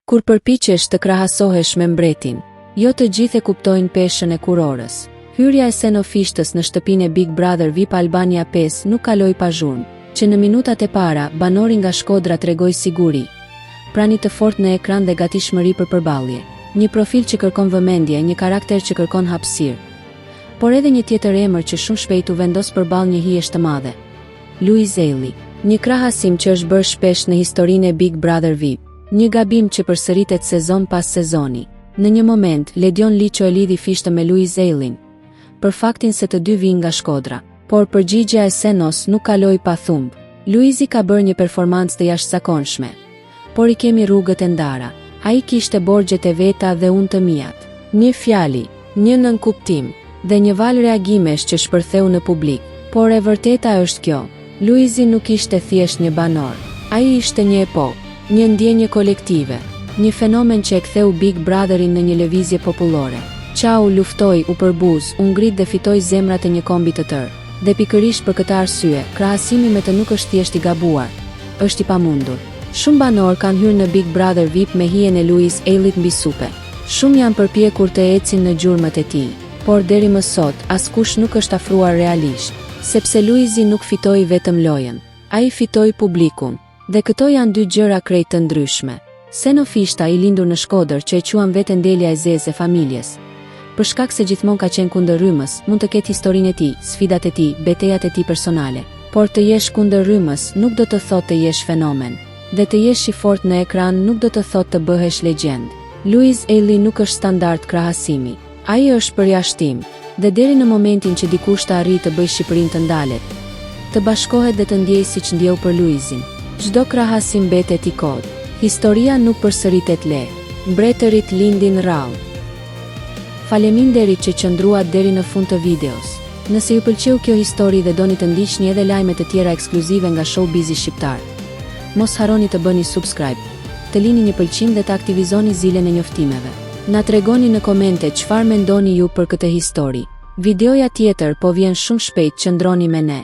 Kur përpiqesh të krahasohesh me mbretin, jo të gjithë e kuptojnë peshën e kurorës. Hyrja e Seno Fishtës në shtëpinë e Big Brother VIP Albania 5 nuk kaloi pa zhurmë. Që në minutat e para, banori nga Shkodra tregoi siguri, prani të fortë në ekran dhe gatishmëri për përballje. Një profil që kërkon vëmendje, një karakter që kërkon hapësirë. Por edhe një tjetër emër që shumë shpejt u vendos përballë një hijesh të madhe. Luiz Ejlli. Një krahasim që është bërë shpesh në historinë e Big Brother VIP. Një gabim që përsëritet sezon pas sezoni. Në një moment, Ledion Liço e lidhi Fishtën me Luiz Ejllin, për faktin se të dy vijnë nga Shkodra. Por përgjigja e Senos nuk kaloi pa thumb. Luizi ka bërë një performancë të jashtëzakonshme. Por i kemi rrugët e ndara. Ai kishte borxhet e veta dhe unë të miat. Një fjali, një nënkuptim, dhe një valë reagimesh që shpërtheu në publik. Por e vërteta është kjo. Luizi nuk ishte thjesht një banor. Ai ishte një epokë, një ndjenjë kolektive, një fenomen që e ktheu Big Brotherin në një lëvizje popullore. Qau, luftoi, u përbuz, u ngrit dhe fitoi zemrat e një kombi të tërë. Dhe pikërisht për këtë arsye, krahasimi me të nuk është thjesht i gabuar, është i pamundur. Shumë banorë kanë hyrë në Big Brother VIP me hijen e Luiz Ejllit mbi supe. Shumë janë përpjekur të ecin në gjurmët e tij. Por deri më sot, askush nuk është afruar realisht. Sepse Luizi nuk fitoi vetëm lojën. Ai fitoi publikun. Dhe këto janë dy gjëra krejt të ndryshme. Seno Fishta, i lindur në Shkodër, që e quan veten delja e zezë e familjes, për shkak se gjithmonë ka qenë kundër rrymës, mund të ketë historinë e tij, sfidat e tij, betejat e tij personale. Por të jesh kundër rrymës nuk do të thotë të jesh fenomen. Dhe të jesh i fortë në ekran nuk do të thotë të bëhesh legjendë. Luiz Ejlli nuk është standard krahasimi. Ai është përjashtim. Dhe deri në momentin që dikush të arrijë të bëjë Shqipërinë të ndalet, të bashkohet dhe të ndjejë siç ndjeu për Luizin, çdo krahasim mbetet i kotë. Historia nuk përsëritet lehtë. Mbretërit lindin rrallë. Faleminderit që qëndruat deri në fund të videos. Nëse ju pëlqeu kjo histori dhe doni të ndiqni edhe lajme të tjera ekskluzive nga showbizi shqiptar, mos harroni të bëni subscribe, të lini një pëlqim dhe të aktivizoni zilen e njoftimeve. Na tregoni në komente çfarë mendoni ju për këtë histori. Videoja tjetër po vjen shumë shpejt qëndroni me ne.